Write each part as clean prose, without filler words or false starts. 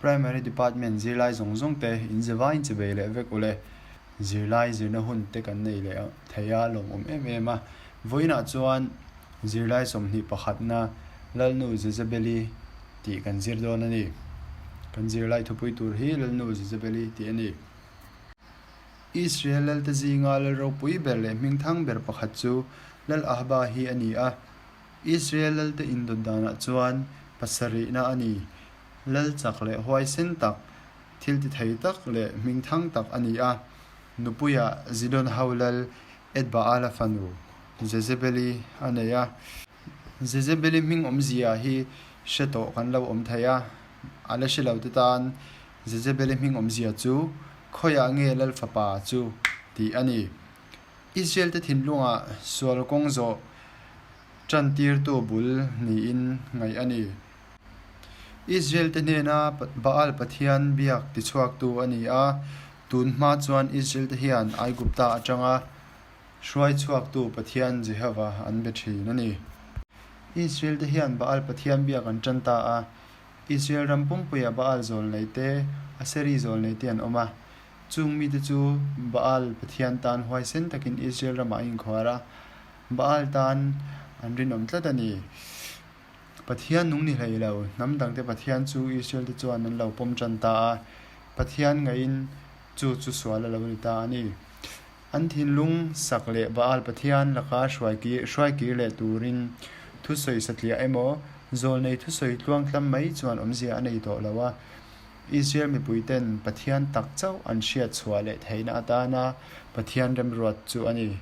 Primary Department zirlai zawng zawng te in zevaiin che bei leh vek ule. Zirlai zirna hun te kan nei leh thei a lawmawm em em a. Vawiinah chuan zirlai 21 pakhatna Lalnu Jezebeli tih kan zir dawn a ni. Kan zirlai thupui tur hi Lalnu Jezebeli tih a ni. Israel lalte zinga lal ropui ber leh hmingthang ber pakhat chu Lal Ahaba hi a ni a. Israel lalte indawt danah chuan pasarihna a ni. Lal chak leh huaisen tak, thil ti thei tak leh hmingthang tak a ni a. Nupuiah Zidon ho lal Ethbaala fanu Jezebeli a nei a. Jezebeli hming awmzia hi hre tawh kan lo awm thei a, a la hre lo te tan Jezebeli hming awmzia chu khawiah nge lal fapa chu tih a ni. Israel te thinlungah sual kawng zawh tantirtu bul niin ngaih a ni. Israel te hnena Baal Pathian biak tichhuaktu a ni a, tun hma chuan Israel te hian Aigupta atanga Hruai chhuaktu Pathian Jehova an be thin a ni. Israel te hian Baal Pathian biak an tan ta a. Israel ram pumpuiah Baal zawlnei te, Aseri zawlnei te an awm a. Chung mite chu Baal Pathian tan huaisen takin Israel ramah an inkhuar a, Baal tan an rinawm tlat a ni. Pathian nung ni hlei lo, hnam dangte Pathian chu Israel te chuan an lo pawm tan ta a, Pathian ngaihin chu chu sual a lo ni ta a ni. An thinlung sak leh Baal Pathian laka hruai kir leh turin thusawi satliah emaw, zawlnei thusawi tluangtlam mai chuan awmzia a nei tawh lo a. Israel mipuiten Pathian tak chauh an hriat chhuah leh theihna atana Pathian remruat chu a ni.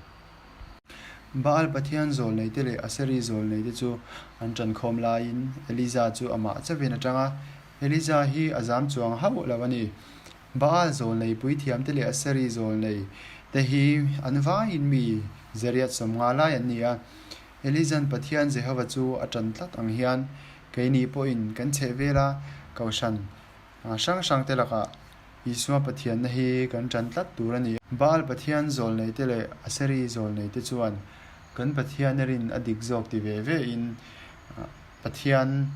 Baal Pathian zawlneite leh Aseri zawlneite chu an ṭankhawm laiin Elija chu amah chauhin a ṭang a. Elija hi a zam chuang hauh lo a ni. Baal zawlnei puithiamte leh Aseri zawlnei te hi an vaiin mi zariat 50 lai an ni a. Eliza'n Pathian Jehova chu a ṭan tlat ang hian keini pawhin kan chheh vela kohhran hrang hrangte lakah Isua Pathianna hi kan ṭan tlat tur a ni. Baal Pathian zawlneite leh Aseri zawlneite chuan kan Pathian rin a dik zawk ti ve vein Pathian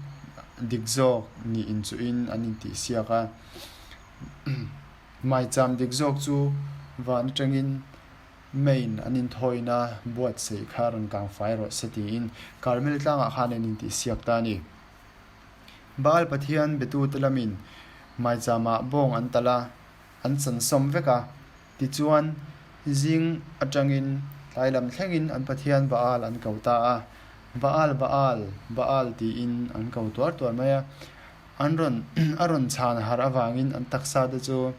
dik zawk nih inchuhin an intihsiak a. Maicham dik zawk chu van atangin main an inthawina buatsaih kha rawn kang fai rawh se tiin Karmel tlangah khan an intihsiak ta a ni. Baal Pathian betute lamin maichamah bawng an talh a, an chansawm vek a. Tichuan, zing atangin tlai lam thlengin an Pathian Baal an ko ta a. Baal, Baal, Baal tiin an ko tuar tuar mai a. An rawn a rawn chhan harh avangin an taksa te chu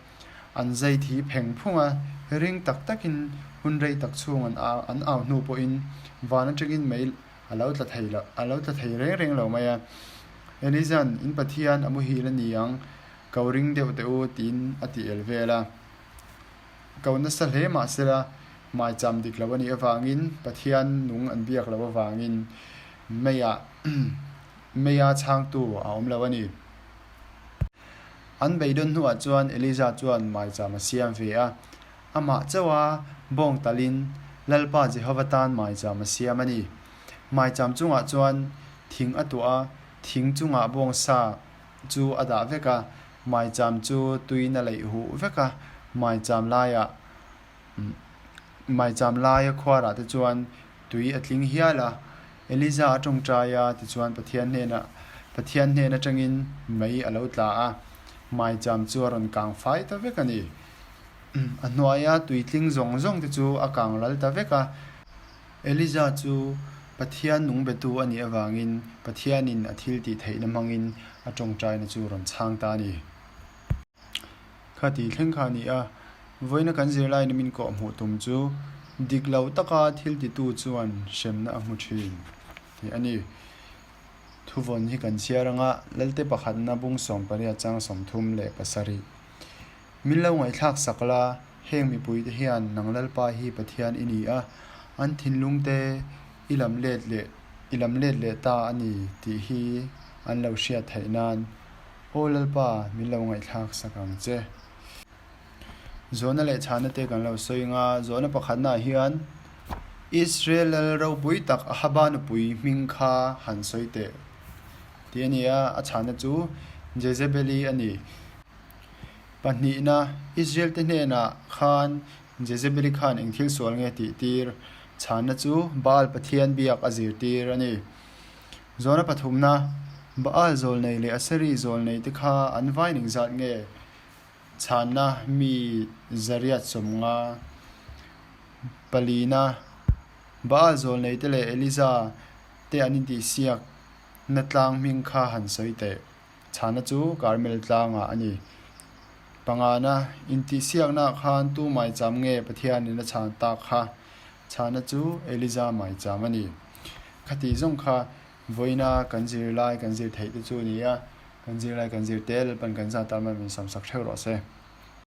an zai thi pheng phung a, ring tak takin hun rei tak chhung an au an au hnu pawhin van atangin mei a lo tla thei lo a lo tla thei reng reng lo mai a. Eliza'n in Pathian a muhil a ni ang, ko ring deuh teh u tiin a ti el vel a. Ko nasa hle mah sela maicham dik lo a nih avangin Pathian nung an biak loh avangin meiah Meia chhangtu a awm lo a ni. An beidawn hnuah chuan Elija chuan maicham a siam ve a. Amah chauha bawng talin Lalpa Jehova tan maicham a siam a ni. Maicham chungah chuan thing a tuah a, thing chungah bawng sa chu a dah vek a, maicham chu tuiin a leih huh vek a, maicham laiah maicham laia khuarah te chuan tui a tling hial a. Eliza a tawngtai a, tichuan Pathian hnenah Pathian hnen atangin mei a lo tla a, maicham chu a rawn kang fai ta vek a ni. A hnuaia tui tling zawng zawng te chu a kang ral ta vek a. Eliza chu Pathian nung betu a nih avangin Pathianin a thil tih theihna hmangin a tawngtaina chu rawn chhang ta a ni. Kha tih thleng kha a ni a, vawiina kan zirlai in min kawh hmuh tum chu dik lo taka thil titu chuan hremna a hmu thin tih a ni. Thuvawn hi kan chhiar anga Lalte pakhatna bung 18 chang 37. Min lo ngaihthlak sak la, heng mipuite hian nang Lalpa hi Pathian i ni a, an thinlung te i lam let leh i lam let leh ta a ni tih hi an lo hriat theih nan Aw Lalpa, min lo ngaihthlak sak ang che. Zawhna leh chhana te kan lo sawi ang a, zawhna pakhatnaah hian Israel lal ropui tak Ahaba nupui hming kha han sawi teh tih a ni a, a chhana chu Jezebeli a ni. Pahnihna, Israel-te hnenah khan Jezebeli khan eng thil sual nge tih tir? Chhanna chu Baal pathian biak a zirtir a ni. Zawhna pathumna, Baal zawlnei leh Aseri zawlnei te kha an vain engzat nge? Chhanna, Mi zariat 50. Palina, Baal zawlnei te leh Eliza te an intihsiak na tlang hming kha han sawi teh. Chhana chu Karmel tlangah a ni. Pangana, Intihsiaknaah khan tu maicham nge Pathianin a chhan tak kha? Chhana chu Eliza maicham a ni. Khati zawng kha vawiina kan zirlai kan zir theih te chu a ni a, kan zirlai kan zir te Lalpan kan zat tan min samsak theuh rawh se.